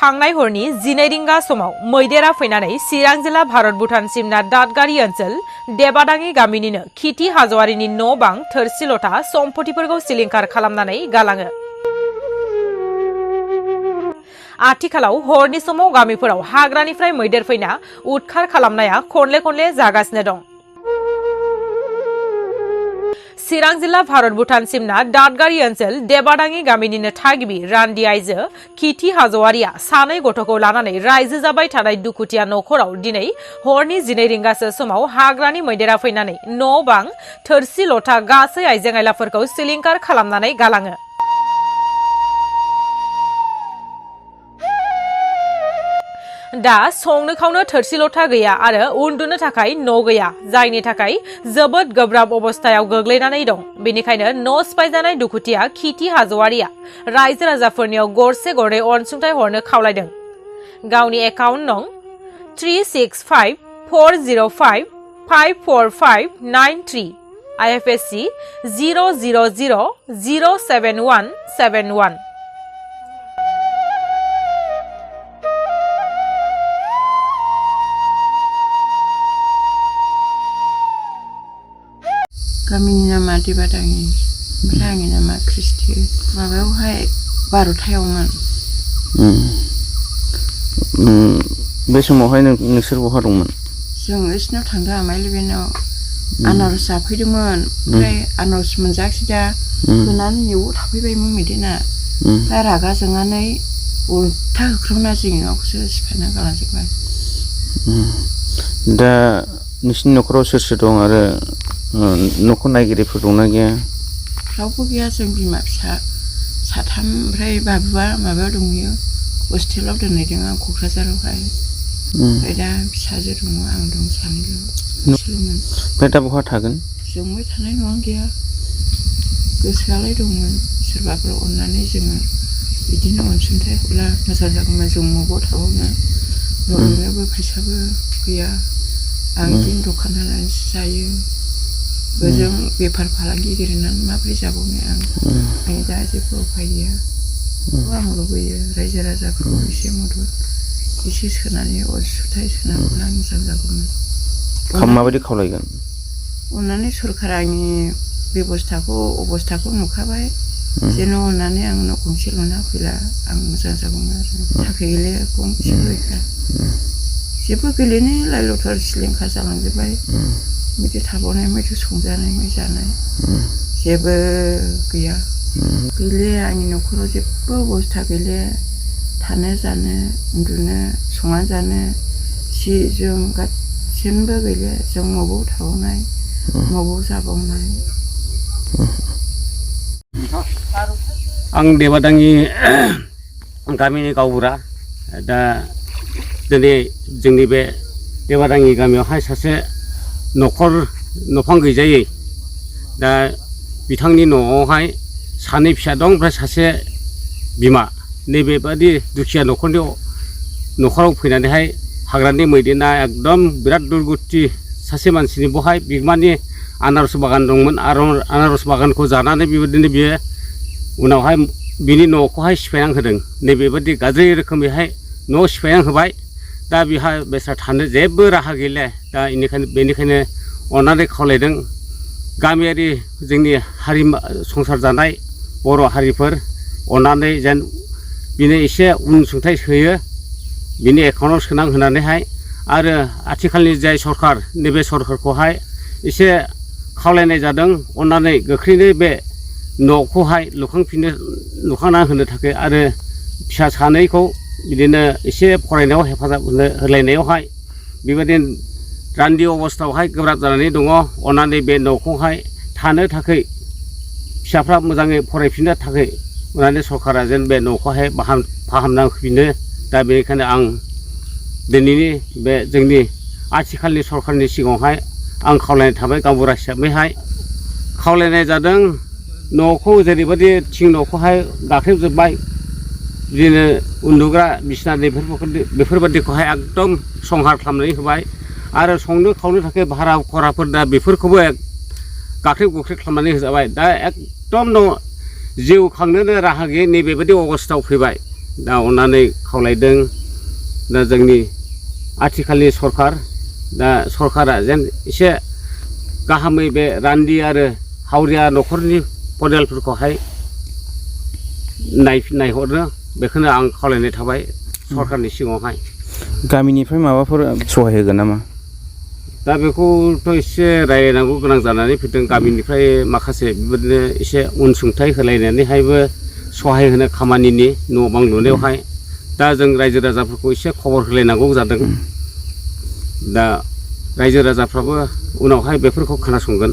थांनाय हरनि 12 रिंगा समाव मैदेरा फैनानै चिरां जिल्ला भारत भुटान सिमना दादगारि ओनसोल देबादाङि गामिनिनो खिथि हाज'वारिनि न' बां थोरसि लथा सम्पथिफोरखौ सिलिंखार खालामनानै गालाङो। आथिखालाव हरनि समाव गामिफोराव हाग्रानिफ्राय मैदेर फैना उदखार खालामनाया खनले खनले जागासिनो दं। चिरां जिल्ला भारत भुटान सिमना दादगारि ओनसोल देबादाङि गामिनिनो थागिबि रान्दि आइजो खिथि हाज'वारिया सानै गथ'खौ लानानै रायजो जाबाय थानाय दुखुथिया नखराव दिनै हरनि 12 रिंगासो समाव हाग्रानि मैदेरा फैनानै न' बां थोरसि लथा गासै आइजें आइलाफोरखौ सिलिंखार खालामनानै गालाङो। दा संनो खावनो थोरसि लथा गैया आरो उन्दुनो थाखाय न' गैया, जायनि थाखाय जोबोद गोब्राब अबस्थायाव गोग्लैनानै दं। बेनिखायनो न' सिफायजानाय दुखुथिया खिथि हाज'वारिया रायजो राजाफोरनियाव गरसे गरनै अनसुंथाइ हरनो खावलायदों। गावनि एकाउन्ट नं 365405545593 IFSC 000071171। गामिनि नामा देबादाङि, ओमफ्राय आंनि नामा क्रिस्टि। माबायावहाय 12थायावमोन। बे समावहाय नोंसोर बहा दंमोन? जों ओइसिनाव थांदों आमाइलिबेनाव आनारस जाफैदोंमोन। ओमफ्राय आनारस मोनजायाखिसै दा होनानै न'आव थाफैबायमोन मैदेना। ओमफ्राय रागा जोंनानै उल्था होख्रावना जोंनि न'खौसो सिफायना गालांजोब्बाय। दा नोंसिनि न'खराव सोर सोर दं आरो न'खर नायगिरिफोर दंना गैया? रावबो गैया, जों बिमा फिसा साथाम। ओमफ्राय बाबुआ माबायाव दंहैयो, हस्टेलाव दोनहैदों आं क'क्राझारावहाय। ओमफ्राय दा फिसाजो दङ, आं दं, सानैल'। ओमफ्राय दा बहा थागोन? जोंबो थानाय न'आनो गैया। गोसोआलाय दंमोन, सोरबाफोर अननानै जोङो बिदिनो अनसुंथाइ हरब्ला मोजां जागौमोन। जों बबाव थाबावनो, न' लुनोबो फैसाबो गैया। आं बिदिनो दखान होनानैसो जायो। ओजों बेफार फालांगि गेलेनानै माबोरै जाबावनो आं दा जेबो उफाय गैया। आं लुबैयो रायजो राजाफोरखौ एसे मदद, एसे सोनानै अनसुंथाइ सोनांगौब्ला मोजां जागौमोन। माबायदि खावलायगोन? अननानै सरकारा आंनि अबस्थाखौ नुखाबाय, जेन' अननानै आं न' गंसे लुना होफैला आं मोजां जागौमोन आरो। थाखा गैलाया गंसेबो गैया, जेबो गैलेनो लाइ लथर सिलिंखार जालांजोब्बाय। बिदि थाबावनाय, मैद्रु संजानाय, मै जानाय जेबो गैया। गैले आंनि न'खराव जेबो अबस्था गैले। थानो जानो उन्दुनो संना जानो सि जोम गासिनबो गैले। जों बबाव थाबावनाय, बबाव जाबावनाय। आं देबादाङि गामिनि गावबुरा। दा दिनै जोंनि बे देबादाङि गामियावहाय सासे न'फां गैजायै, दा बिथांनि न'आवहाय सानै फिसा दं, ओमफ्राय सासे बिमा। नैबेबादि दुखिया न'खराव फैनानैहाय हाग्रानि मैदेना एकदम बिराद दुर्गति सासे मानसिनि बहाय बिगोमानि आनारस बागान दंमोन। आनारस बागानखौ जानानै बेबायदिनो बियो उनावहाय बिनि न'खौहाय सिफायना होदों। नैबेबादि गाज्रि रोखोमैहाय न' सिफायना होबाय। दा बिहा बेसा थानो जेबो राहा गैला। दा बेनिखायनो अननानै खावलायदों, गामियारि जोंनि हारि संसार जानाय बर' हारिफोर अननानै जेन बिनो एसे अनसुंथाइ होयो, बिनि एकाउन्टआव सोना होनानैहाय। आरो आथिखालनि जाय सरखार, नैबे सरखारखौहाय एसे खावलायनाय जादों, अननानै गोख्रैनो बे न'खौहाय लुखांना होनो थाखाय आरो फिसा सानैखौ बिदिनो एसे फरायनायाव हेफाजाब होलायनायावहाय बेबायदिनो रान्दि अबस्थायावहाय गोब्राब जानानै दङ। अननानै बे न'खौहाय थानो थाखाय, फिसाफ्रा मोजाङै फरायफिननो थाखाय अननानै सरकारा जेन बे न'खौहाय फाहामना होफिनो। दा बेनिखायनो आं दिनैनि बे जोंनि आथिखालनि सरकारनि सिगाङावहाय आं खावलायनाय थाबाय, गावबुरा हिसाबैहाय खावलायनाय जादों। न'खौ जेरैबायदि थिं न'खौहाय गाख्लेबजोब्बाय, बिदिनो उन्दुग्रा बिसिना बेफोरबायदिखौहाय एकदम संहार खालामनानै होबाय। आरो संनो खावनो थाखाय भारा खराफोर दा बेफोरखौबो गाख्रेब गुख्रेब खालामनानै होजाबाय। दा एकदम जिउ खांनोनो राहा गैयै नैबेबायदि अबस्थायाव फैबाय। दा अननानै खावलायदों दा जोंनि आथिखालनि सरखार दा सरखारा जेन एसे गाहामै बे रान्दि आरो हावरिया न'खरनि परियालफोरखौहाय नायहरनो बेखौनो आं खावलायनाय थाबाय सरखारनि सिगाङावहाय। गामिनिफ्राय माबाफोर सहाय होगोन नामा? दा बेखौथ' एसे रायलायनांगौ गोनां जानानै फैदों गामिनिफ्राय माखासे बेबायदिनो एसे अनसुंथाइ होलायनानैहायबो सहाय होनो खामानिनि न' बां लुनायावहाय दा जों रायजो राजाफोरखौ एसे खबर होलायनांगौ जादों। दा रायजो राजाफ्राबो उनावहाय बेफोरखौ खोनासंगोन।